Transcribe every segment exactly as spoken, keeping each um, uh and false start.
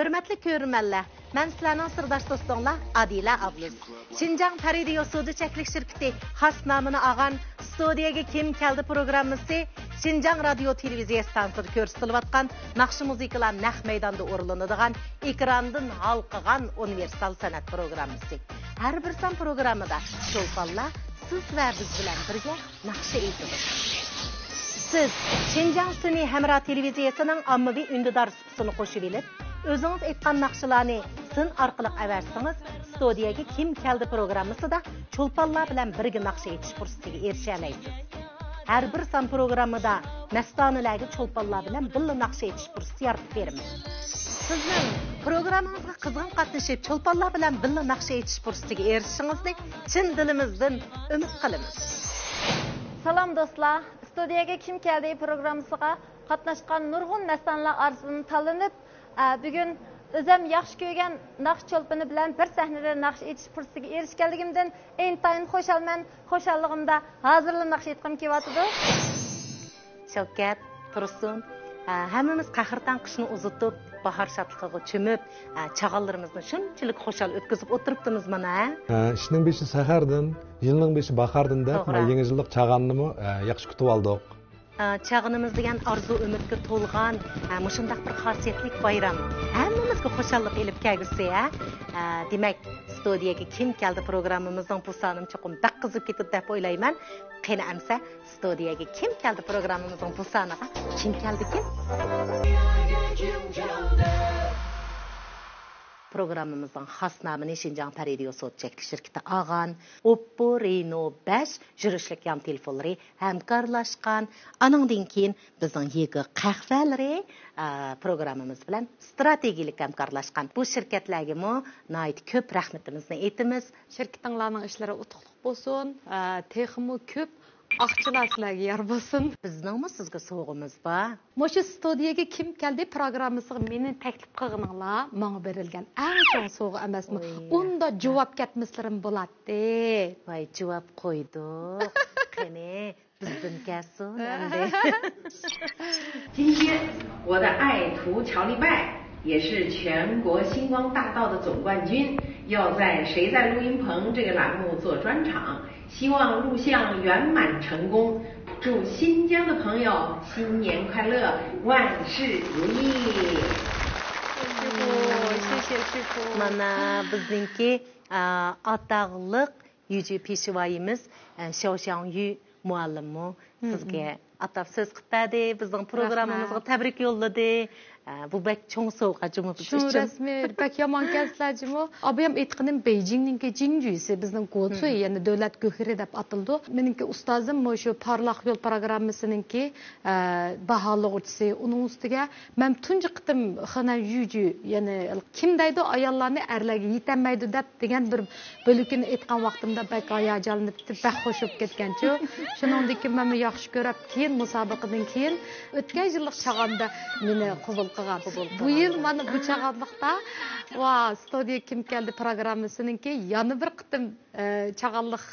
ھۆرمەتلىك كۆرۈرمەنلەر، مەن سىلەرنىڭ سىرداش دوستۇڭلار ئادىلە ئابلىز. شىنجاڭ پەرىدىيو سودا چەكلىك شىركىتى خاس نامىنى ئالغان ستۇدىيەگە كىم كەلدى پروگراممىسى شىنجاڭ رادىيو تېلېۋىزىيە ئىستانسىسىدا كۆرسىتىلىۋاتقان ناخشا مۇزىكىلار نەق مەيداندا ئورۇنلىنىدىغان ئېكراندىن ھالقىغان ئۇنىۋېرسال سەنئەت پروگراممىسى. ھەر بىر سان پروگراممىدا چولپانلار سىز ۋە بىز بىلەن بىرگە ناخشا ئېيتىدۇ. سىز شىنجاڭ سۈنئىي ھەمراھ تېلېۋىزىيەسىنىڭ ئاممىۋى ئۈندىدار سۇپىسىنى قوشۇۋېلىپ، ئۆزىڭىز ئېيتقان ناخشىلارنى سىن ئارقىلىق ئەۋەتسىڭىز، ستۇدىيەگە كىم كەلدى پروگراممىسىدا چولپانلار بىلەن بىرگە ناخشا ئېيتىش پۇرسىتىگە ئېرىشەلەيسىز. ھەر بىر سان پروگراممىدا مەستانىلەرگە چولپانلار بىلەن بىللە ناخشا ئېيتىش پۇرسىتى يارىتىپ بېرىمىز. سىزنىڭ پروگراممىڭىزغا قىزغىن قاتنىشىپ، چولپانلار بىلەن بىللە ناخشا ئېيتىش پۇرسىتىگە ئېرىشىشىڭىزنى چىن دىلىمىزدىن ئۈمىد قىلىمىز. سالام دوستلار، ستۇدىيەگە كىم كەلدى پروگراممىسىغا قاتناشقان نۇرغۇن مەستانىلەر ئارىسىدىن تاللىنىپ، ئە، بۈگۈن ئۆزۈم ياخشى كۆرگەن ناخشا چولپىنى بىلەن بىر سەھنىدە ناخشا ئېيتىش پۇرسىتىگە ئېرىشكەنلىكىمدىن ئىنتايىن خۇشالمەن. خۇشاللىقىمدا ھازىرلا ناخشا ئېيتقۇم كېلىۋاتىدۇ. شەۋكەت، تۇرسۇن، ئە، ھەممىمىز قەھرىتان قىشنى ئۇزىتىپ، باھار شادلىقىغا چۆمۈپ، ئە، چاغانلىرىمىزنى شۇنچىلىك خۇشال ئۆتكۈزۈپ ئولتۇرۇپتىمىز مانا، ھە؟ ھە، ئىشنىڭ بېشى سەھەردىن، يىلنىڭ بېشى باھاردىن دەپ، توغرا. مانا يېڭى يىللىق چاغاننىمۇ، ئە، ياخشى كۈتۈۋالدۇق. ئە، چاغىنىمىز دېگەن ئارزۇ ئۈمىدكە تولغان، ئە، مۇشۇنداق بىر خاسىيەتلىك بايرام. ھەممىمىزگە خۇشاللىق ئېلىپ كەلگۈسى، ھە؟ ئە، دېمەك، ستۇدىيەگە كىم كەلدى پروگراممىمىزنىڭ بۇ سانىمۇ چوقۇم بەك قىزىپ كېتىدۇ دەپ ئويلايمەن. قېنى ئەمسە، ستۇدىيەگە كىم كەلدى پروگراممىمىزنىڭ بۇ سانىغا كىم كەلدىكىن؟ پروگراممىمىزنىڭ خاس نامىنى شىنجاڭ پەرىدىيو سودا چەكلىك شىركىتى ئالغان، ئوپپو رېنو بەش يۈرۈشلۈك يان تېلېفونلىرى ھەمكارلاشقان. ئانىڭدىن كېيىن بىزنىڭ يېگا قەھۋەلىرى، ئا، پروگراممىمىز بىلەن ستراتېگىيەلىك ھەمكارلاشقان. بۇ شىركەتلەرگىمۇ ناھايىتى كۆپ رەھمىتىمىزنى ئېيتىمىز. شىركىتىڭلارنىڭ ئىشلىرى ئۇتۇقلۇق بولسۇن، ئا، تېخىمۇ كۆپ ئاقچىلار سىلەرگە يار بولسۇن. بىزنىڭمۇ سىزگە سوۋغىمىز بار. مۇشۇ ستۇدىيەگە كىم كەلدى پروگراممىسىغا مېنى تەكلىپ قىلغىنىڭلار ماڭا بېرىلگەن ئەڭ چوڭ سوۋغا ئەمەسمۇ؟ ئۇندا جاۋاب كەتمىسىلىرىم بولاتتى. ۋاي، جاۋاب قويدۇق. قېنى، بىزدىن كەلسۇن ئەمدى. 今天，我的爱徒乔丽拜也是全国星光大道的总冠军，要在《谁在录音棚》这个栏目做专场，希望录像圆满成功，祝新疆的朋友新年快乐，万事如意。 شۇ، شۇ. مانا بىزنىڭكى، ئا، ئاتاقلىق يۈجى پېشۋايىمىز، ئە، شياۋشياڭ يۈ مۇئەللىممۇ سىزگە ئاتاپ سۆز قىلىپ بەردى، بىزنىڭ پروگراممىمىزغا تەبرىك يوللىدى. ئە، بۇ بەك چوڭ سوۋغا جۇمۇ بىز ئۈچۈن. رەسمىي بەك يامان كەلسىلەر جۇمۇ. ئابايام ئېيتقىنىم بېيجىڭنىڭكى جىڭجۈيسى، بىزنىڭ گوسۇي، يەنى دۆلەت گۆھىرى دەپ ئاتىلىدۇ. مېنىڭكى ئۇستازىم مۇشۇ پارلاق يول پروگراممىسىنىڭكى، ئە، باھالىغۇچىسى. ئۇنىڭ ئۈستىگە مەن تۇنجى قېتىم خېنەن يۈجۈ، يەنى كىم دەيدۇ، ئاياللارنى ئەرلەرگە يېتەلمەيدۇ دەپ دېگەن بىر بۆلىكىنى ئېيتقان ۋاقتىمدا بەك ھاياجانلىنىپ، بەك خوش بولۇپ كەتكەنچۇ. شۇنىڭدىن كېيىن مەنمۇ ياخشى كۆرۈپ، كېيىن مۇسابىقىدىن كېيىن ئۆتكەن يىللىق چاغاندا مېنى قوبۇل قىلغان. بۇ يىل مانا بۇ چاغانلىقتا، ۋا، ستۇدىيە كىم كەلدى پروگراممىسىنىڭكى يەنە بىر قېتىم، ئە، چاغانلىق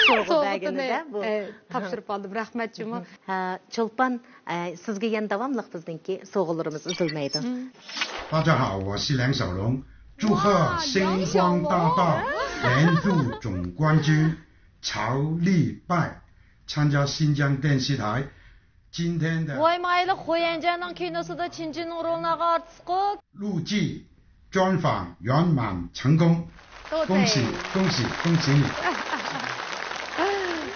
سوۋغا سوۋغىتىنى، بەرگىنىدە بۇ. ئە، تاپشۇرۇپ ئالدىم. رەھمەت جۇمۇ. ھە، چولپان، ئە، سىزگە يەنە داۋاملىق بىزنىڭكى سوۋغىلىرىمىز ئۈزۈلمەيدۇ. 大家好，我是梁小龙，祝贺星光大道年度总冠军 چاۋلى باي، 参加新疆电视台今天的 ۋاي مايلىق، خۇيەنجاننىڭ كىنوسىدا چىنجىنىڭ رولىنى ئالغان ئارتىس قۇ. 录制专访圆满成功。 恭喜恭喜恭喜你。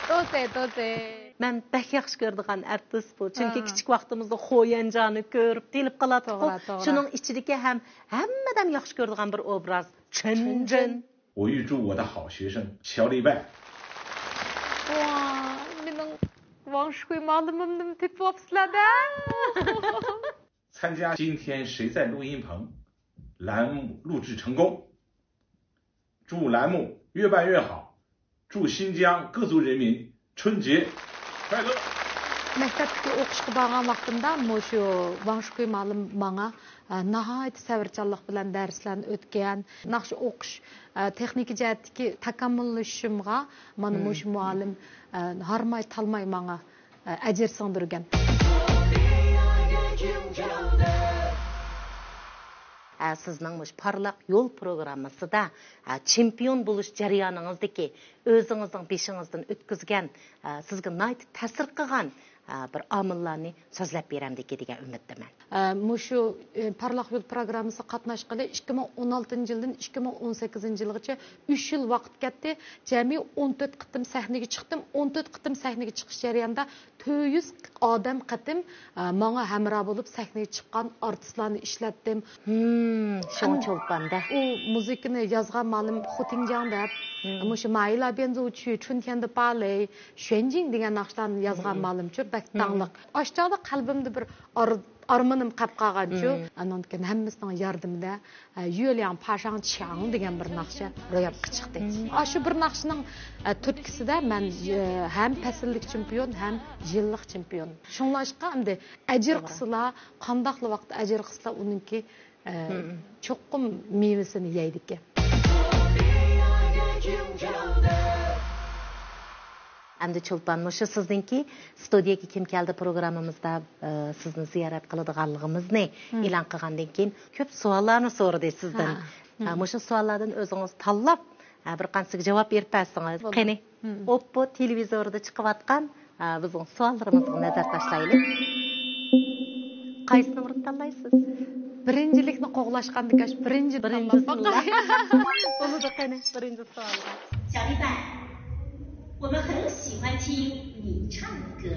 توسەي، توسەي. مەن بەك ياخشى كۆرىدىغان ئارتىس بۇ. چۈنكى كىچىك ۋاقتىمىزدا خۇيەنجاننى كۆرۈپ تېلىپ قالاتتۇق. توغرا، توغرا. شۇنىڭ ئىچىدىكى ھەم ھەممىدىن ياخشى كۆرىدىغان بىر ئوبراز چىنجىن. 我预祝我的好学生小李白。 ۋا، مېنىڭ ۋاڭ شۈكۈي مۇئەللىمىمنىمۇ تېپىۋاپسىلەر-دە. 参加今天谁在录音棚栏目录制成功，祝栏目越办越好，祝新疆各族人民春节快乐。 مەكتەپتىكى ئوقۇشقا بارغان ۋاقتىمدا مۇشۇ ۋاڭ شۈكۈي مۇئەللىم ماڭا، ئە، ناھايىتى سەۋرچانلىق بىلەن دەرسلەرنى ئۆتكەن، ناخشا ئوقۇش، ئە، تېخنىكا جەھەتتىكى تاكامۇللىشىشىمغا مانا مۇشۇ مۇئەللىم، ئە، ھارماي تالماي ماڭا، ئە، ئەجىر سىڭدۈرگەن. ئە، سىزنىڭ مۇشۇ پارلاق يول پروگراممىسىدا، ئە، چېمپىيون بولۇش جەريانىڭىزدىكى ئۆزىڭىزنىڭ بېشىڭىزدىن ئۆتكۈزگەن، ئە، سىزگە ناھايىتى تەسىر قىلغان، ئە، بىر ئامىللارنى سۆزلەپ بېرەمدىكى دېگەن ئۈمىدتىمەن. ئە، مۇشۇ، ئە، پارلاق يول پروگراممىسىغا قاتناشقىلى ئىككى مىڭ ئون ئالتىنچى يىلدىن ئىككى مىڭ ئون سەككىزىنچى يىلغىچە ئۈچ يىل ۋاقىت كەتتى. جەمئىي ئون تۆت قېتىم سەھنىگە چىقتىم. ئون تۆت قېتىم سەھنىگە چىقىش جەريانىدا تۆت يۈز ئادەم قېتىم، ئە، ماڭا ھەمراھ بولۇپ سەھنىگە چىققان ئارتىسلارنى ئىشلەتتىم. ھىم، شۇڭا ئەم، چولپان-دە. ئۇ مۇزىكىنى يازغان مالىم خۇتىڭجاڭ دەپ، ھىم. مۇشۇ مايلا بيەنزۇچۈ، چۈنتيەندە بالې، شۈەنجىڭ دېگەن ناخشىلارنى يازغان ھىم. مالىمچۇ، بەك ھىم. داڭلىق. ئاشۇ چاغدا قەلبىمدە بىر ئار-، ئارمىنىم قېلىپ قالغانچۇ. ھىم. ئانىڭدىن كېيىن ھەممىسىنىڭ ياردىمىدە، ئە، يۈەلياڭ پاشاڭ چياڭ دېگەن بىر ناخشا روياپقا چىقتى. ھىم. ئاشۇ بىر ناخشىنىڭ، ئە، تۈرتكىسىدە مەن، ئە، ھەم پەسىللىك چېمپىيون، ھەم يىللىق چېمپىيون. شۇڭلاشقا ئەمدى ئەجىر توغرا. قىلسىلا، قانداقلا ۋاقىت ئەجىر قىلسىلا، ئۇنىڭكى، ئە، ھىم. چوقۇم مېۋىسىنى يەيدىكەن. ئەمدى چولپان، مۇشۇ سىزنىڭكى ستۇدىيەگە كىم كەلدى پروگراممىمىزدا، ئە، سىزنى زىيارەت قىلىدىغانلىقىمىزنى ھىم. ئېلان قىلغاندىن كېيىن كۆپ سوئاللارنى سورىدى سىزدىن. ھە. ھە، ھىم. مۇشۇ سوئاللاردىن ئۆزىڭىز تاللاپ، ھە، بىر قانچىسىگە جاۋاب بېرىپ بەرسىڭىز. بولدى. قېنى، ھىم. ئوپپو تېلېۋىزورىدا چىقىۋاتقان، ھە، بىزنىڭ سوئاللىرىمىزغا نەزەر تاشلايلى. قايسى نومۇرنى تاللايسىز؟ بىرىنچىلىكنى قوغلاشقاندىكىن، بىرىنچى بىرىنچى تاللاپ باقاي. بولىدۇ، قېنى، بىرىنچى سوئالغا. 小伙伴，我们很喜欢听你唱的歌，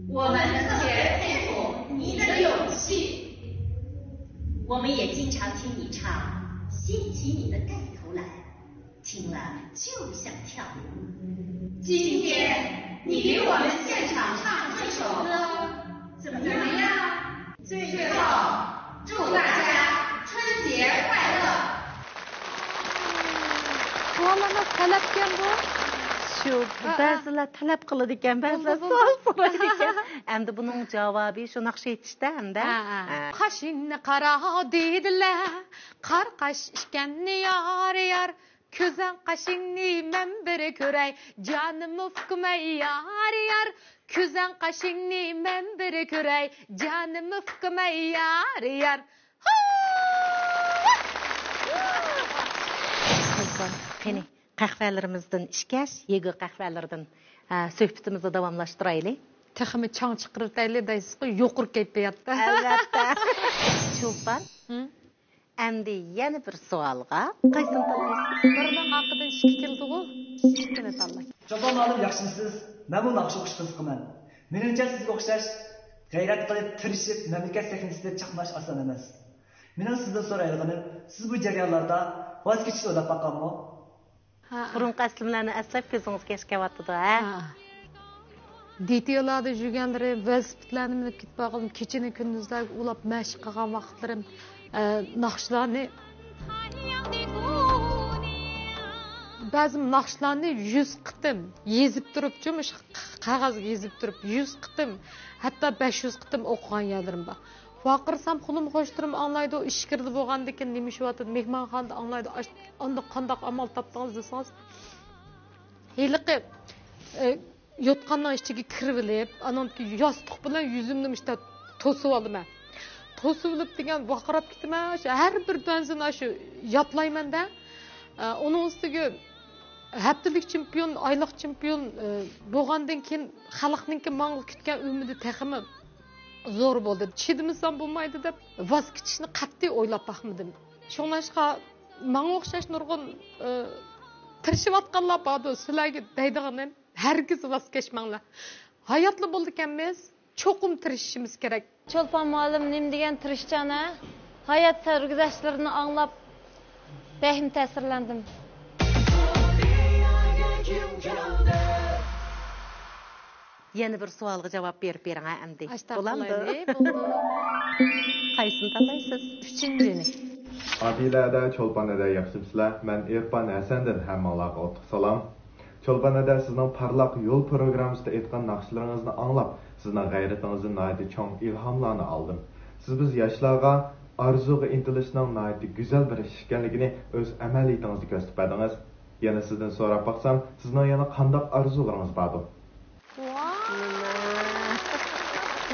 我们特别佩服你的勇气。我们也经常听你唱《掀起你的盖头来》，听了就想跳舞。今天你给我们现场唱这首歌，怎么样？最后，祝大家春节快乐！ سوئاللارنى تەلەپكەن بۇ. شۇ، ھە، ھە. بەزىلەر تەلەپ قىلىدىكەن، بەزىلەر بولدى، بولدى. سوئال سورايدىكەن. ئەمدى بۇنىڭ جاۋابى شۇ ناخشا ئېيتىشتا ئەمدى. ھە، ھە. ھە. قاشىڭنى قارا دېدىلە، قارا قاش ئىكەن يار، يار. كۆزەڭ قاشىڭنى مەن بىر كۆرەي، جانىم ئۇفقۇم ئەي يار، يار. كۆزەڭ قاشىڭنى مەن بىر كۆرەي، جانىم ئۇفقۇم ئەي يار، يار. قېنى، قەھۋەلىرىمىزدىن ئىچكەچ، يېگۇ قەھۋەلىرىدىن، ئە، سۆھبىتىمىزنى داۋاملاشتۇرايلى. تېخىمۇ چاڭ چىقىرىۋېتەيلى دەيسىزغۇ، يۇقىرى كەيپىياتتا. ئەلۋەتتە. چولپان. ھىم؟ ئەمدى يەنە بىر سوئالغا قايسىنى تاللايسىز؟ بىرنىڭ ئارقىدىن ئىككى كېلىدىغۇ، ئىككىنى تاللاڭ. چولپان مۇئەللىم، ياخشىمۇسىز؟ مەنمۇ ناخشا ئوقۇشقا قىزىقىمەن. مېنىڭچە، سىزگە ئوخشاش غەيرەت قىلىپ، تىرىشىپ، مەملىكەت سەھنىسىدە چاقناش ئاسان ئەمەس. مېنىڭ سىزدىن سورايدىغىنىم، سىز بۇ جەريانلاردا ۋاز كېچىشنى ئويلاپ باققانمۇ؟ ھە. بۇرۇنقى ئەسلىمىلەرنى ئەسلەپ كۆزىڭىز ياش كېلىۋاتىدۇ، ھە؟ ھە. دىتېلاردا يۈرگەنلىرىم، ۋېلىسىپىتلەرنى مىنىپ كېتىپ بارغىنىم، كېچىنى كۈندۈزلەرگە ئۇلاپ مەشىق قىلغان ۋاقىتلىرىم، ئە، ناخشىلارنى، بەزى ناخشىلارنى يۈز قېتىم يېزىپ تۇرۇپچۇ، مۇشۇ قەغەزگە يېزىپ تۇرۇپ، يۈز قېتىم، ھەتتا بەش يۈز قېتىم ئوقۇغان يەرلىرىم بار. ۋارقىرىسام، خۇلۇم خوشلىرىم ئاڭلايدۇ، ئىچكىرىدە بولغاندىكىن نېمە ئىش بارتىن مېھمانخانىدا ئاڭلايدۇ. ئاش-، ئاندىن قانداق ئامال تاپتىڭىز دېسىڭىز، ھېلىقى، ئە، يوتقاننىڭ ئىچىگە كىرىۋېلىپ، ئانىڭدىكى ياستۇق بىلەن يۈزۈمنى مۇشتا توسۇۋالىمەن. توسۇۋېلىپ دېگەن ۋارقىراپ كېتىمەن، شۇ ھەر بىر بەنزىنى شۇ ياپلايمەن-دە. ئە، ئۇنىڭ ئۈستىگە ھەپتىلىك چېمپىيون، ئايلىق چېمپىيون، ئە، بولغاندىن كېيىن خەلقنىڭكى ماڭا كۈتكەن ئۈمىدى تېخىمۇ زور بولدى. چىدىمىسام بولمايدۇ دەپ، ۋاز كېچىشنى قەتئىي ئويلاپ باقمىدىم. شۇڭلاشقا، ماڭا ئوخشاش نۇرغۇن، ئى، تىرىشىۋاتقانلار باردۇ. سىلەرگە دەيدىغىنىم، ھەرگىز ۋاز كەچمەڭلار. ھاياتلا بولىدىكەنمىز، چوقۇم تىرىشىشىمىز كېرەك. چولپان مۇئەللىم نېمە دېگەن تىرىشچان ھە؟ ھايات سەرگۈزەشتلىرىنى ئاڭلاپ، بەكمۇ تەسىرلەندىم. يەنە بىر سوئالغا جاۋاب بېرىپ بېرىڭ ھە ئەمدى. بولامدۇ؟ قايسىنى تاللايسىز؟ ئۈچىنچىنى. ئادىلە ھەدە، چولپان ھەدە، ياخشىمۇسىلەر؟ مەن ئېرپان ھەسەندىن ھەممىڭلارغا ئوتلۇق سالام. چولپان ھەدە، سىزنىڭ پارلاق يول پروگراممىسىدا ئېيتقان ناخشىلىرىڭىزنى ئاڭلاپ، سىزنىڭ غەيرىتىڭىزدىن ناھايىتى چوڭ ئىلھاملارنى ئالدىم. سىز بىز ياشلارغا ئارزۇغا ئىنتىلىشنىڭ ناھايىتى گۈزەل بىر ئىش ئىكەنلىكىنى ئۆز ئەمەلىيىتىڭىزدە كۆرسىتىپ بەردىڭىز. يەنە سىزدىن سوراپ باقسام، سىزنىڭ يەنە قانداق ئارزۇلىرىڭىز باردۇ؟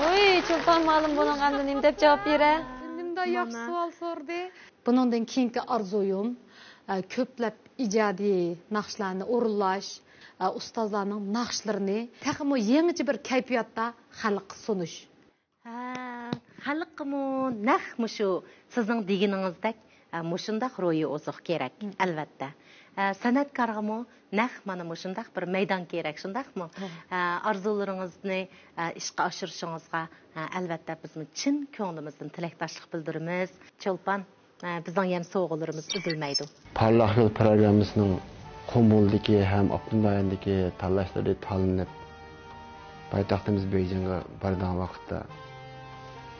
ۋاي، چولپان مۇئەللىم بۇنىڭغا ئەمدى نېمە دەپ جاۋاب بېرە؟ شۇنداق ياخشى سوئال سورىدى. بۇنىڭدىن كېيىنكى ئارزۇيۇم، ئە، كۆپلەپ ئىجادىي ناخشىلارنى ئورۇنلاش، ئە، ئۇستازلارنىڭ ناخشىلىرىنى تېخىمۇ يېڭىچە بىر كەيپىياتتا خەلققە سۇنۇش. ھە، خەلققىمۇ نەق مۇشۇ سىزنىڭ دېگىنىڭىزدەك، ئە، مۇشۇنداق روھىي ئوزۇق كېرەك، ئەلۋەتتە. ئە، سەنئەتكارغىمۇ نەق مانا مۇشۇنداق بىر مەيدان كېرەك، شۇنداقمۇ؟ ئە، ئارزۇلىرىڭىزنى، ئە، ئىشقا ئاشۇرۇشىڭىزغا، ئە، ئەلۋەتتە بىزمۇ چىن كۆڭلىمىزدىن تىلەكداشلىق بىلدۈرىمىز. چولپان، ئە، بىزنىڭ يەنە سوۋغىلىرىمىز ئۈزۈلمەيدۇ. پارلاق يول پىروگراممىسىنىڭ قۇمۇلدىكى ھەم ئاپتونوم رايوندىكى تاللاشلىرى تاللىنىپ، پايتەختىمىز بېيجىڭغا بارىدىغان ۋاقىتتا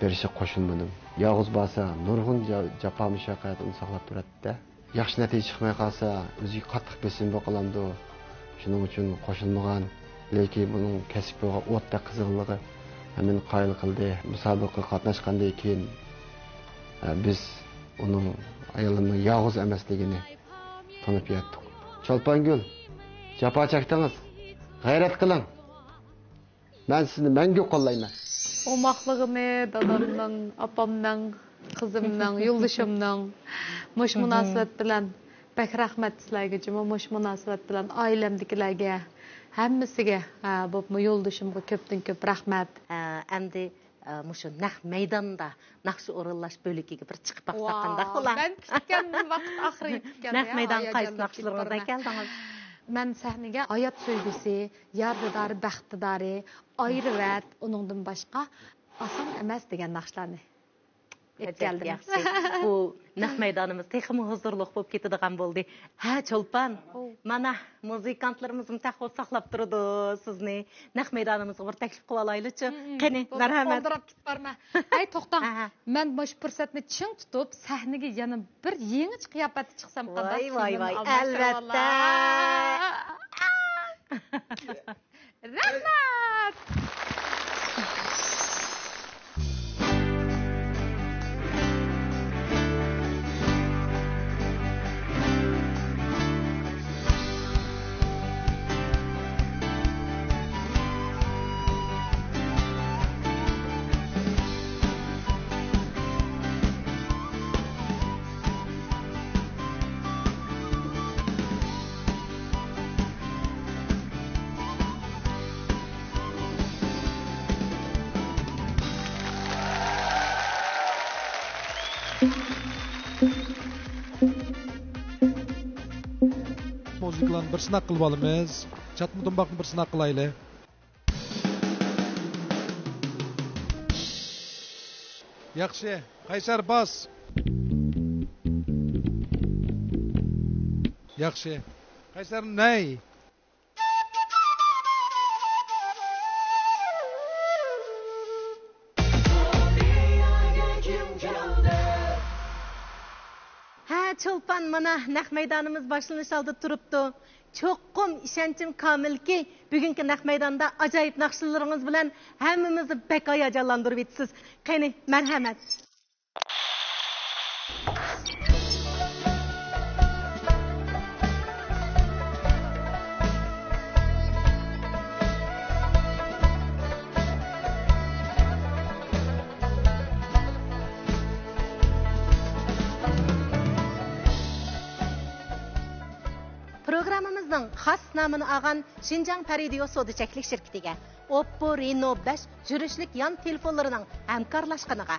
بىر ئىشقا قوشۇلمىدىم. يالغۇز بارسا نۇرغۇن جا-، جاپا مۇشەققەت ئۇنى ساقلاپ تۇراتتى. ياخشى نەتىجە چىقماي قالسا، ئۆزىگە قاتتىق بېسىم بولۇپ قالامدۇ؟ شۇنىڭ ئۈچۈن قوشۇلمىغان. لېكىن ئۇنىڭ كەسىپكە بولغان ئوتتەك قىزغىنلىقى ھەممىنى قايىل قىلدى. مۇسابىقىگە قاتناشقاندىن كېيىن، ئە، بىز ئۇنىڭ ئايالىنىڭ يالغۇز ئەمەسلىكىنى تونۇپ يەتتۇق. چولپانگۈل، جاپا چەكتىڭىز. غەيرەت قىلىڭ. مەن سىزنى مەڭگۈ قوللايمەن. ئوماقلىقىنى دادامنىڭ، ئاپامنىڭ، قىزىمنىڭ، يولدىشىمنىڭ مۇشۇ مۇناسىۋەت بىلەن بەك رەھمەت سىلەرگە جۇمۇ، مۇشۇ مۇناسىۋەت بىلەن ئائىلەمدىكىلەرگە، ھەممىسىگە، ھە، بولۇپمۇ يولدىشىمغا كۆپتىن كۆپ رەھمەت. ئە، ئەمدى، ئە، مۇشۇ نەق مەيداندا ناخشا ئورۇنلاش بۆلىكىگە بىر چىقىپ باقساق قانداق بولا؟ مەن كۈتكەن ۋاقىت ئاخىرى كۈتكەن نەق مەيدانغا قايسى ناخشىلىرىڭىز بىلەن كەلدىڭىز؟ مەن سەھنىگە ھايات سۆيگۈسى، يار دىدارى، بەخت دىدارى، ئايرىۋەت، ئۇنىڭدىن باشقا ئاسان ئەمەس دېگەن ناخشىلارنى ئېلىپ كەلدىم. ياخشى. بۇ نەق مەيدانىمىز تېخىمۇ ھۇزۇرلۇق بولۇپ كېتىدىغان بولدى. ھە، چولپان، مانا مۇزىكانتلىرىمىزمۇ تېخى ساقلاپ تۇرىدۇ سىزنى. نەق مەيدانىمىزغا بىر تەكلىپ قىلىۋالايلىچۇ. قېنى، مەرھەمەت. قالدىراپ كېتىپ بارما. ھەي، توختاڭ. مەن مۇشۇ پۇرسەتنى چىڭ تۇتۇپ، سەھنىگە يەنە بىر يېڭىچە قىياپەتتە چىقسام قانداق؟ ۋاي، ۋاي، ۋاي، ئەلۋەتتە. رەھمەت! مۇزىكىلارنى بىر سىناق قىلىپ ئالىمىز. چاتما دۇمباقنى بىر سىناق قىلايلى. ياخشى. قەيسەر، باس. ياخشى. قەيسەر، نەي. ھە، چولپان، مانا، نەق مەيدانىمىز باشلىنىش ئالدىدا تۇرۇپتۇ. چوقۇم ئىشەنچىم كامىلكى، بۈگۈنكى نەق مەيداندا ئاجايىپ ناخشىلىرىڭىز بىلەن ھەممىمىزنى بەك ھاياجانلاندۇرۇۋېتىسىز. قېنى، مەرھەمەت. پروگراممىمىزنىڭ خاس نامىنى ئالغان شىنجاڭ پەرىدىيو سودا چەكلىك شىركىتىگە، ئوپپو رېنو بەش يۈرۈشلۈك يان تېلېفونلىرىنىڭ ھەمكارلاشقىنىغا،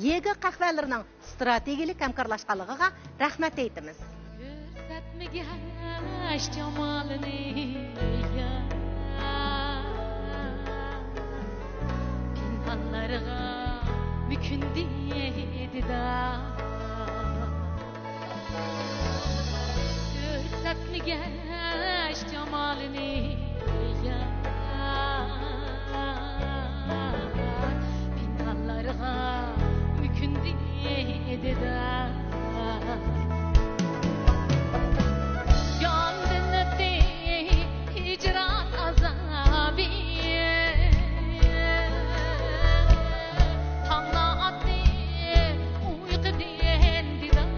يېگا قەھۋەلىرىنىڭ ئىستراتېگىيەلىك ھەمكارلاشقانلىقىغا رەھمەت ئېيتىمىز. كۆرسەتمىگەچ جامالىنى يا، پىنھانلارغا مۆكۈندى دىدار. كۆرسەتمىگەچ جامالىنى يا، پىنھانلارغا مۆكۈندى دىدار. جاندىن ئۆتتى ھىجران ئازابى، تاڭلار ئاتتى ئۇيقۇدىن دىدار.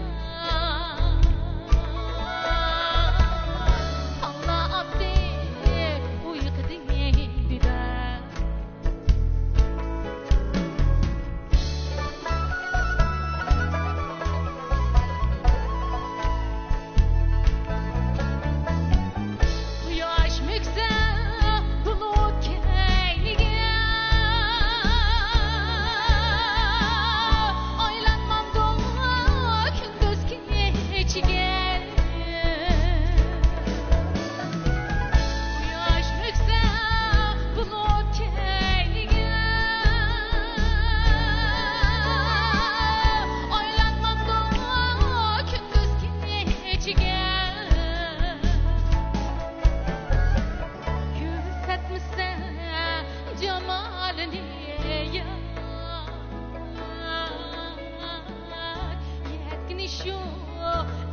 شۇ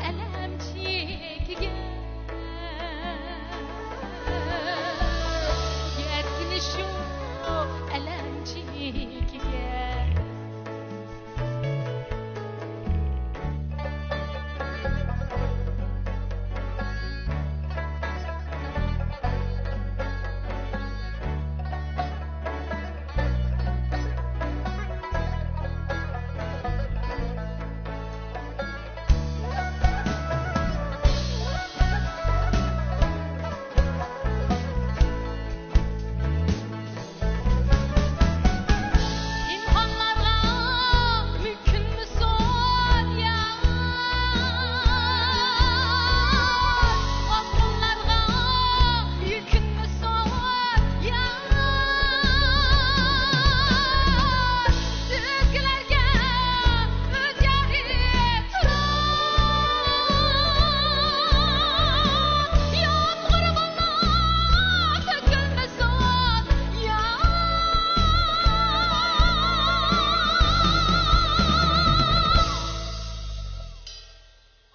ئەلەم چېكىگەن، يەتمىش شۇ ئەلەم چېكىگەن. پىنھانلارغا مۆكۈنمىسۇن يار، ئازغۇنلارغا يۈكۈنمىسۇن يار. ئۆزگىلەرگە ئۆز يارى تۇرۇپ، يامغۇر بولۇپ تۆكۈلمىسۇن يار.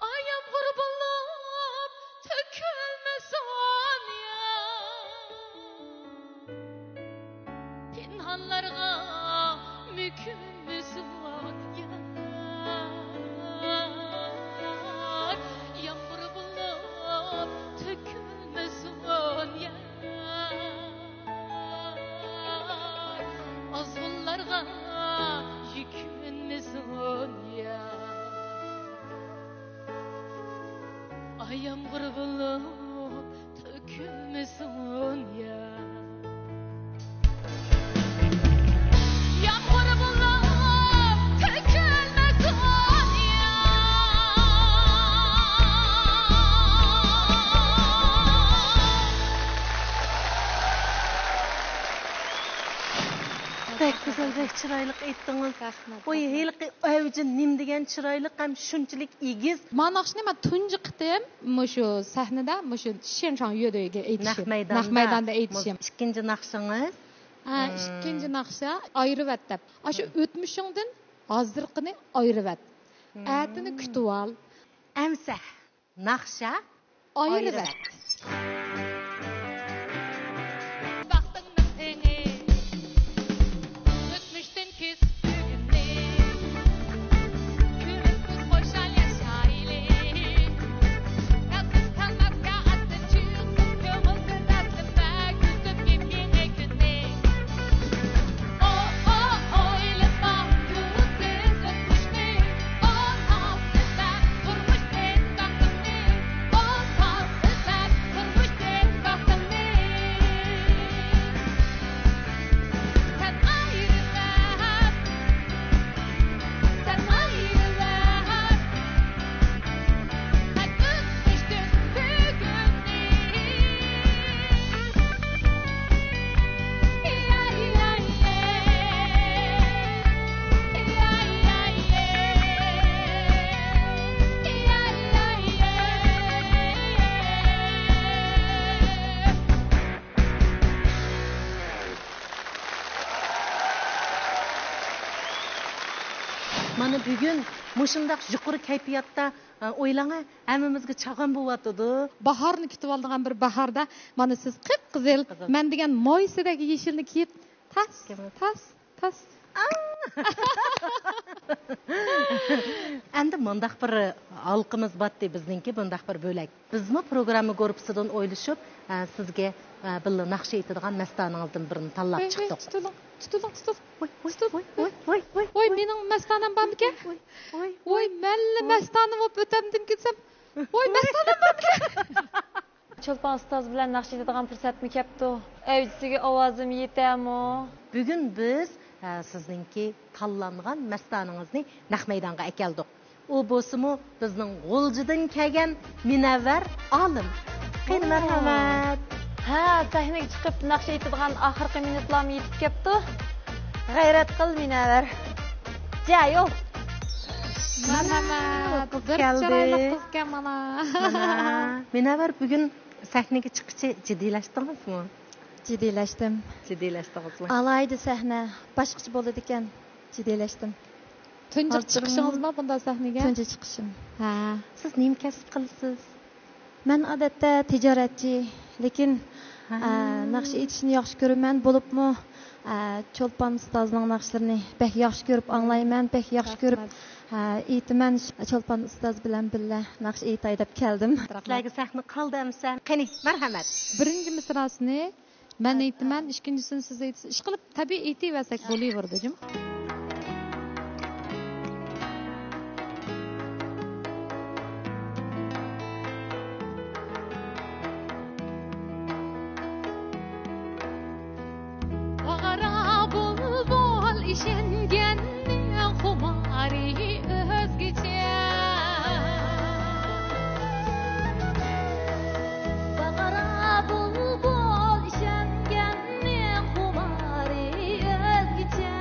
ئاي يامغۇر بولۇپ تۆكۈلمىسۇن يار. پىنھانلارغا مۆكۈنمىسۇن يار. يامغۇر بولۇپ تۆكۈلمىسۇن يار. ئازغۇنلارغا يۈكۈنمىسۇن يار. ئاي يامغۇر بولۇپ تۆكۈلمىسۇن يا. يامغۇر بولۇپ تۆكۈلمىسۇن يا. بەك گۈزەل، بەك چىرايلىق ئېيتتىڭىز. رەھمەت، ۋاي، رەھمەت. ھېلىقى ئەۋجى نېمە دېگەن چىرايلىق ھەم شۇنچىلىك ئېگىز. ما ناخشىنى مەن تۇنجى قېتىم مۇشۇ سەھنىدە، مۇشۇ شيەنشاڭ يۆدۆيگە ئېيتىشىم. نەق مەيداندا. نەق مەيداندا ئېيتىشىم. ئىككىنچى ناخشىڭىز؟ ھە، مم. ئىككىنچى ناخشا ئايرىۋەت دەپ. ئاشۇ مم. ئۆتمۈشۈڭدىن ھازىرقىنى ئايرىۋەت. مم. ئەتىنى كۈتۈۋال. ئەمسە ناخشا ئايرىۋەت. ئايرىۋەت. بەختىڭنىڭ تېڭى، ئۆتمۈشتىن كېسىپ بۈگۈننى، كۈلۈمسىز خۇشال ياشايلى. نەپسىم قالماپتۇ ئاستىن چۈشۈپ، كۆڭۈلسىز نەپسىمدە كۈتۈپ يېڭى كۈننى. ئو، ئو، ئويلىما، كۆڭۈلسىز ئۆتمۈشنى. مانا بۈگۈن مۇشۇنداق يۇقىرى كەيپىياتتا، ئە، ئويلاڭا، ھەممىمىزگە چاغان بولۇۋاتىدۇ. باھارنى كۈتۈۋالىدىغان بىر باھاردا مانا سىز قىپقىزىل، قىزىل. مەن دېگەن مايسىدەك يېشىلنى كىيىپ، تاس، كىمىز؟ تاس، تاس. ئەمدى مۇنداق بىر ھالقىمىز باتتى بىزنىڭكى، مۇنداق بىر بۆلەك. بىزمۇ پروگرامما گۇرۇپپىسىدىن ئويلىشىپ، ئە، سىزگە، ئە، بىللە ناخشا ئېيتىدىغان مەستانىڭىزدىن بىرنى تاللاپ ھەي، ھەي، چىقتۇق. تۇتۇلۇڭ، تۇتۇلۇڭ، تۇتۇلۇڭ. ۋاي، ۋاي، تۇتۇلۇڭ. ۋاي، ۋاي، ۋاي، ۋاي، ۋاي. ۋاي، مېنىڭ مەستانەم بارمىكەن؟ ۋاي، ۋاي، ۋاي، ۋاي، مەنلا ۋاي. مەستانە بولۇپ ئۆتەمدىم كېتسەم. ۋاي، ۋاي. مەستانەم بارمىكەن؟ چولپان ئۇستاز بىلەن ناخشا ئېيتىدىغان پۇرسەتمۇ كەپتۇ. ئەۋجىسىگە ئاۋازىم يېتەمۇ؟ بۈگۈن بىز، ئە، سىزنىڭكى تاللانغان مەستانىڭىزنى نەق مەيدانغا ئەكەلدۇق. ئۇ بولسىمۇ بىزنىڭ غۇلجىدىن كەلگەن مۇنەۋۋەر ئالىم. قېنى، مەرھەمەت. ھە، سەھنىگە چىقىپ ناخشا ئېيتىدىغان ئاخىرقى مىنۇتلارمۇ يېتىپ كەپتۇ. غەيرەت قىل، مۇنەۋۋەر. جايو. مەرھەمەت. بىر كەلدى. چىرايلىق قىزكەن مانا. مانا. مۇنەۋۋەر بۈگۈن سەھنىگە چىققىچە جىددىيلەشتىڭىزمۇ؟ جىددىيلەشتىم. جىددىيلەشتىڭىزمۇ؟ ئالاھىدە سەھنە باشقىچە بولىدىكەن. جىددىيلەشتىم. تۇنجى چىقىشىڭىزمۇ بۇنداق سەھنىگە؟ تۇنجى چىقىشىم. ھە. سىز نېمە كەسىپ قىلىسىز؟ مەن ئادەتتە تىجارەتچى، لېكىن، ھە. ئە، ناخشا ئېيتىشنى ياخشى كۆرىمەن، بولۇپمۇ، ئە، چولپان ئۇستازنىڭ ناخشىلىرىنى بەك ياخشى كۆرۈپ ئاڭلايمەن، بەك ياخشى كۆرۈپ، رەھمەت. ئە، ئېيتىمەن. چولپان ئۇستاز بىلەن بىللە ناخشا ئېيتاي دەپ كەلدىم. سىلەرگە سەھنە قالدى ئەمىسە. قېنى، مەرھەمەت. بىرىنچى مىسراسىنى مەن ئېيتىمەن، ئىككىنچىسىنى سىز ئېيتىسىز. ئىشقىلىپ، تەبىئىي ئېيتىۋەرسەك بولۇۋېرىدۇ، جۇمۇ. باغرا بۇلبۇل ئىشەنگەننىڭ خۇمارى ئۆزگىچە. باغرا بۇلبۇل ئىشەنگەننىڭ خۇمارى ئۆزگىچە.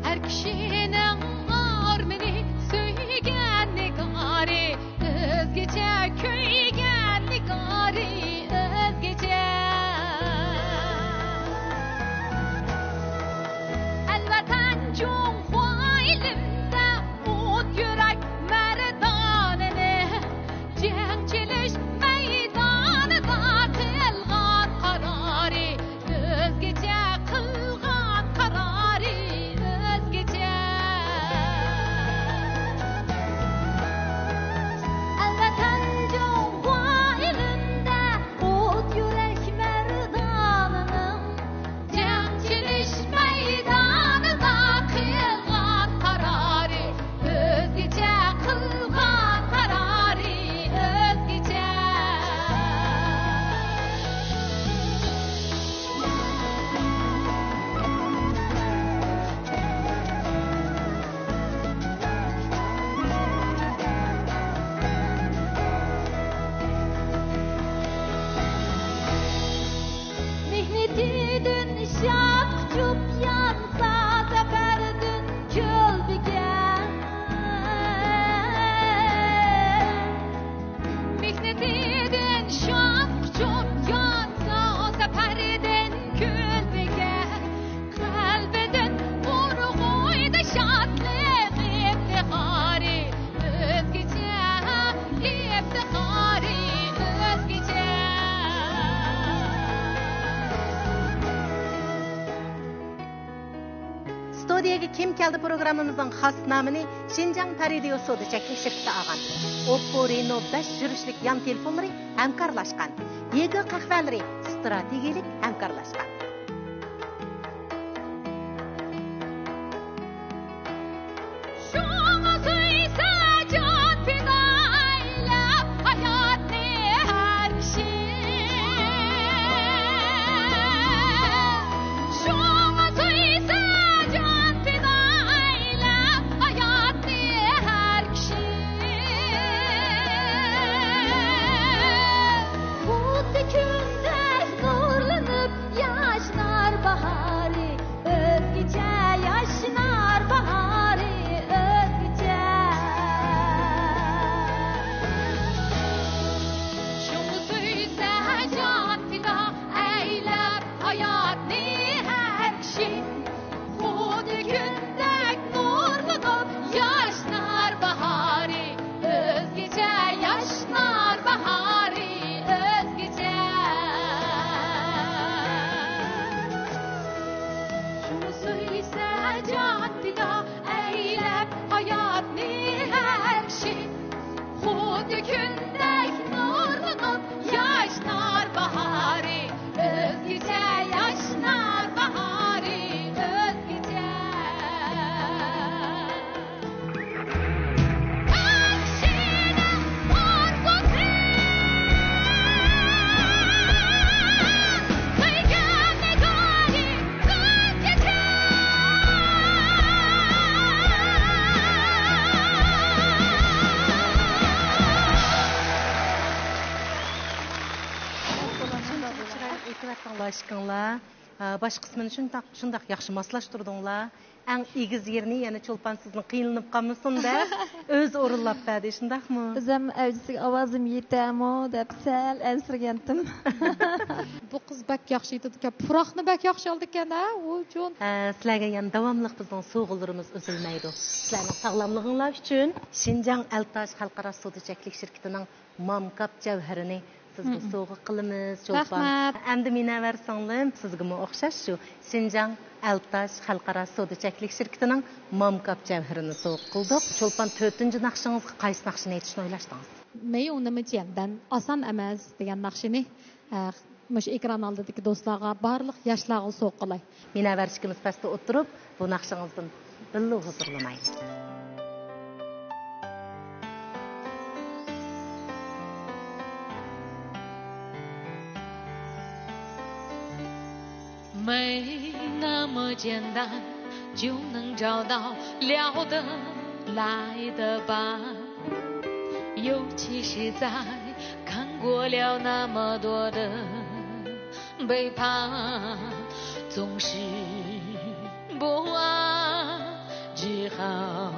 ھەر كىشىنىڭ ئارمىنى، سۆيگەن نىگارى ئۆزگىچە، كۆيگەن نىگارى ئۆزگىچە. ئەلۋەتەن جۇڭخۇا ئېلىمدە ئوت يۈرەك مەردانىنى، جەڭ چېلىش مەيدانىدا قىلغان قارارى ئۆزگىچە، قىلغان قارارى ئۆزگىچە. ئەلۋەتەن جۇڭخۇا ئېلىمدە ئوت يۈرەك مەردانىنىڭ جەڭ چېلىش مەيدانىدا قىلغان قارارى ئۆزگىچە، قىلغان قارارى ئۆزگىچە. مېھنىتىدىن شاد قۇچۇپ يانسا، سەپەردىن كۆلبىگە. مېھنىتىدىن شاد قۇچۇپ يانسا، سەپەردىن كۆلبىگە. قەلبىدىن ئۇرغۇيدۇ شادلىق ئىپتىخارى ئۆزگىچە، ئىپتىخارى ئۆزگىچە. ستۇدىيەگە كىم كەلدى پروگراممىمىزنىڭ خاس نامىنى شىنجاڭ پەرىدىيو سودا چەكلىك شىركىتى ئالغان. ئوپپو رېنو بەش يۈرۈشلۈك يان تېلېفونلىرى ھەمكارلاشقان. يېگې قەھۋەلىرى ئىستراتېگىيەلىك ھەمكارلاشقان. شۇڭا سۆيسە جان پىدا ئەيلەپ ھاياتنى ھەر كىشى. شۇڭا سۆيسە جان پىدا ئەيلەپ ھاياتنى ھەر كىشى. خۇددى كۈندەك نۇرلىنىپ ياشنار باھارى، ئۆزگىچە ياشنار باھارى، ئۆزگىچە. شۇڭا سۆيسە جان پىدا ئەيلەپ ھاياتنى ھەر كىشى. خۇددى كۈندەك نۇرلىنىپ ياشنار باھارى، ئۆزگىچە ياشنار باھارى، ئۆزگىچە. شۇڭا سۆيسە جان پىدا ئەيلەپ ھاياتنى ھەر كىشى. خۇددى كۈندەك نۇرلىنىپ ياشنار باھارى، ئۆزگىچە ياشنار باھارى، ئۆزگىچە. كىشىنىڭ ئارزۇسى، سۆيگەن نىگارى ئېيتىۋەتتىڭلار ئىككىڭلار. ھە، باش قىسمىنى شۇنداق، شۇنداق ياخشى ماسلاشتۇردۇڭلار. ئەڭ ئېگىز يېرىنى يەنە چولپان سىزنىڭ قىينىلىپ قالمىسۇن دەپ ئۆزى ئورۇنلاپ بەردى، شۇنداقمۇ؟ ئۆزۈم ئەۋجىسىگە ئاۋازىم يېتەرمۇ دەپ سەل ئەنسىرىگەنتىم. بۇ قىز بەك ياخشى ئېيتىدىكەن، پۇراقنى بەك ياخشى ئالىدىكەن ھە، ۋۇجۇن. ھە، سىلەرگە يەنە داۋاملىق بىزنىڭ سوۋغىلىرىمىز ئۈزۈلمەيدۇ. سىلەرنىڭ ساغلاملىقىڭلار ئۈچۈن شىنجاڭ ئەلتاش خەلقئارا سودا چەكلىك شىركىتىنىڭ مامكاپ جەۋھىرىنى سىزگە مم. سوۋغا قىلىمىز، چولپان. رەھمەت. ئەمدى مۇنەۋۋەر سىڭلىم، سىزگىمۇ ئوخشاش شۇ شىنجاڭ ئەلتاش خەلقئارا سودا چەكلىك شىركىتىنىڭ مامكاپ جەۋھىرىنى سوۋغا قىلدۇق. چولپان، تۆتىنچى ناخشىڭىزغا قايسى ناخشىنى ئېيتىشنى ئويلاشتىڭىز؟ 没有那么简单، ئاسان ئەمەس دېگەن ناخشىنى، ئە، مۇشۇ ئېكران ئالدىدىكى دوستلارغا، بارلىق ياشلارغا سوۋغا قىلاي. مۇنەۋۋەر ئىككىمىز پەستە ئولتۇرۇپ، بۇ ناخشىڭىزدىن بىللە ھۇزۇرلىنايلى. 没那么简单，就能找到聊得来的伴。尤其是在看过了那么多的背叛，总是不安，只好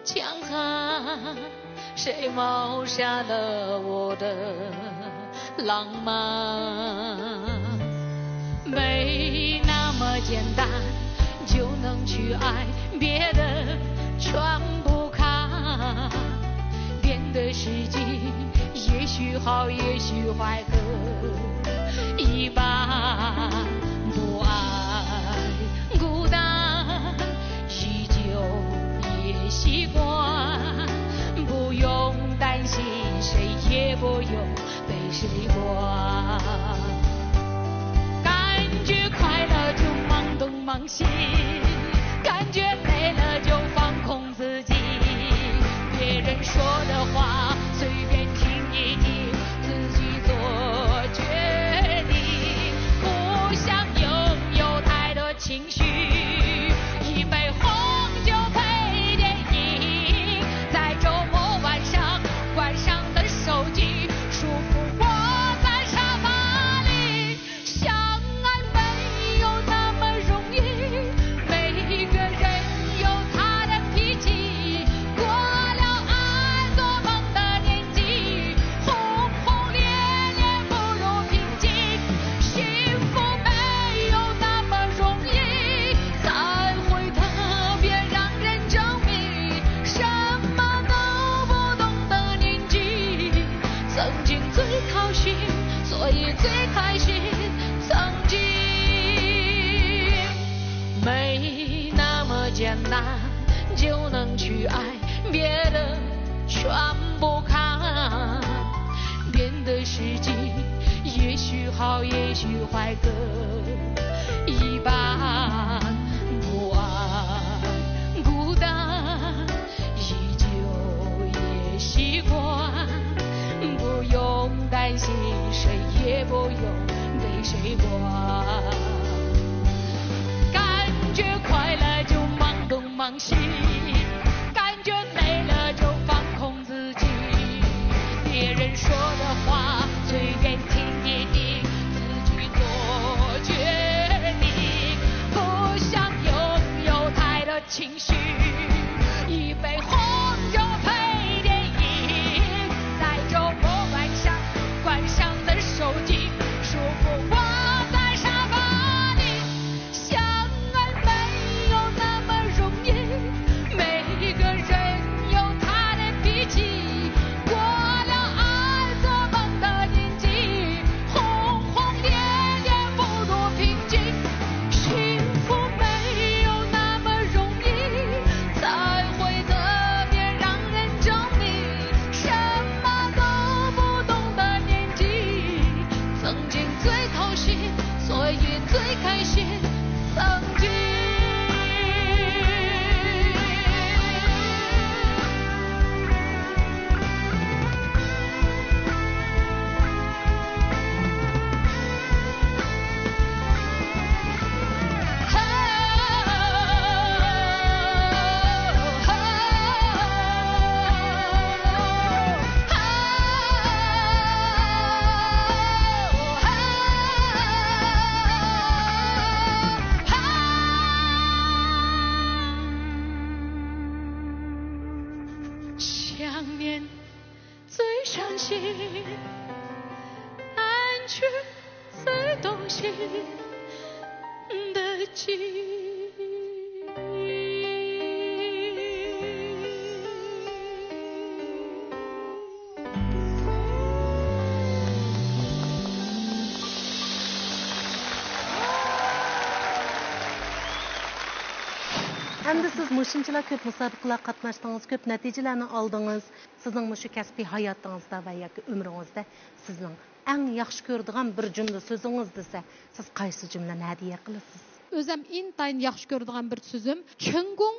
强悍。谁谋杀了我的浪漫？没那么简单，就能去爱，别的全不看。变得实际，也许好，也许坏，各一半。不爱孤单，依旧也习惯。不用担心，谁也不用被谁管。感觉快乐就忙东忙西，感觉累了就放空自己。别人说的话随便听一听，自己做决定。不想拥有太多情绪，一杯红酒配电影，在周末晚上关上了手机，舒服窝在沙发里。 相爱没有那么容易，每个人有他的脾气。过了爱做梦的年纪，轰轰烈烈不如平静。幸福没有那么容易，再回头别让人着迷。什么都不懂的年纪， 曾经最操心，所以最开心。曾经没那么简单，就能去爱，别的全不看。变得实际，也许好，也许坏，各一半。不爱孤单， 依旧也习惯，不用担心，谁也不用被谁管。感觉快乐就忙东忙西，感觉累了就放空自己。别人说的话随便听一听，自己做决定。不想拥有太多 情绪，一杯红酒配电影，在周末晚上关上了手机，舒服窝在沙发里。相爱没有那么容易，每个人有他的脾气。过了爱做梦的年纪，轰轰烈烈不如平静。 幸福没有那么容易，面最伤心，安居最动心的记。 ئەمدى سىز مۇشۇنچىلا كۆپ مۇسابىقىلەرگە قاتناشتىڭىز، كۆپ نەتىجىلەرنى ئالدىڭىز. سىزنىڭ مۇشۇ كەسپىي ھاياتىڭىزدا ۋە ياكى ئۆمرىڭىزدە سىزنىڭ ئەڭ ياخشى كۆرىدىغان بىر جۈملە سۆزىڭىز دېسە، سىز قايسى جۈملىنى ھەدىيە قىلىسىز؟ ئۆزۈم ئىنتايىن ياخشى كۆرىدىغان بىر سۆزۈم، 成功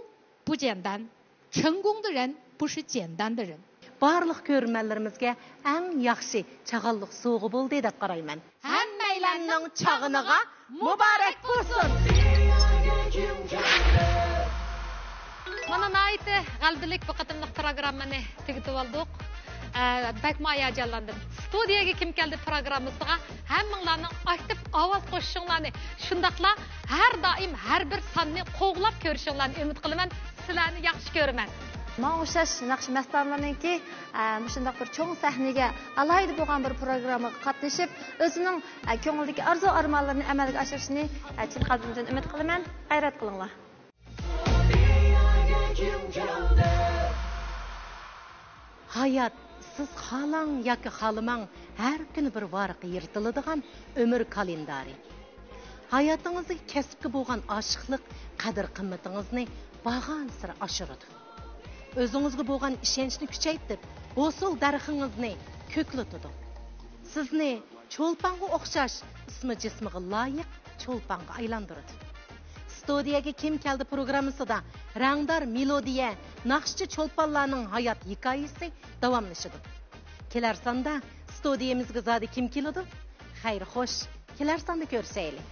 不简单، 成功的人不是简单的人。 بارلىق كۆرۈرمەنلىرىمىزگە ئەڭ ياخشى چاغانلىق سوۋغا بولدى دەپ قارايمەن. ھەممەيلەننىڭ چاغىنىغا مۇبارەك بولسۇن! مانا ناھايىتى غەلىبىلىك بۇ قېتىملىق پروگراممىنى تۈگىتىۋالدۇق. ئە، بەكمۇ ھاياجانلاندىم. ستۇدىيەگە كىم كەلدى پروگراممىسىغا ھەممىڭلارنىڭ ئاكتىپ ئاۋاز قوشۇشۇڭلارنى، شۇنداقلا ھەر دائىم ھەر بىر ساننى قوغلاپ كۆرۈشۈڭلارنى ئۈمىد قىلىمەن. سىلەرنى ياخشى كۆرىمەن. ماڭا ئوخشاش ناخشا مەستانىلىرىنىڭكى، ئە، مۇشۇنداق بىر چوڭ سەھنىگە ئالاھىدە بولغان بىر پروگراممىغا قاتنىشىپ، ئۆزىنىڭ، ئە، كۆڭلىدىكى ئارزۇ ئارمانلىرىنى ئەمەلگە ئاشۇرۇشىنى، ئە، چىن قەلبىمدىن ئۈمىد قىلىمەن. غەيرەت قىلىڭلار. ھايات، سىز خالاڭ ياكى خالىماڭ، ھەر كۈنى بىر ۋارىققا يىرتىلىدىغان ئۆمۈر كالېندارى. ھاياتىڭىزدىكى كەسىپكە بولغان ئاشىقلىق، قەدىر-قىممىتىڭىزنى بارغانسېرى ئاشۇرىدۇ. ئۆزىڭىزگە بولغان ئىشەنچنى كۈچەيتىپ، ھوسۇل دەرىخىڭىزنى كۆكلىتىدۇ. سىزنى چولپانغا ئوخشاش ئىسمى جىسمىغا لايىق چولپانغا ئايلاندۇرىدۇ. ستۇدىيەگە كىم كەلدى پروگراممىسىدا رەڭدار مېلودىيە، ناخشىچى چولپانلارنىڭ ھايات ھېكايىسى داۋاملىشىدۇ. كېلەر ساندا ستۇدىيەمىزگە زادى كىم كېلىدۇ؟ خەير خوش، كېلەر ساندا كۆرۈشەيلى.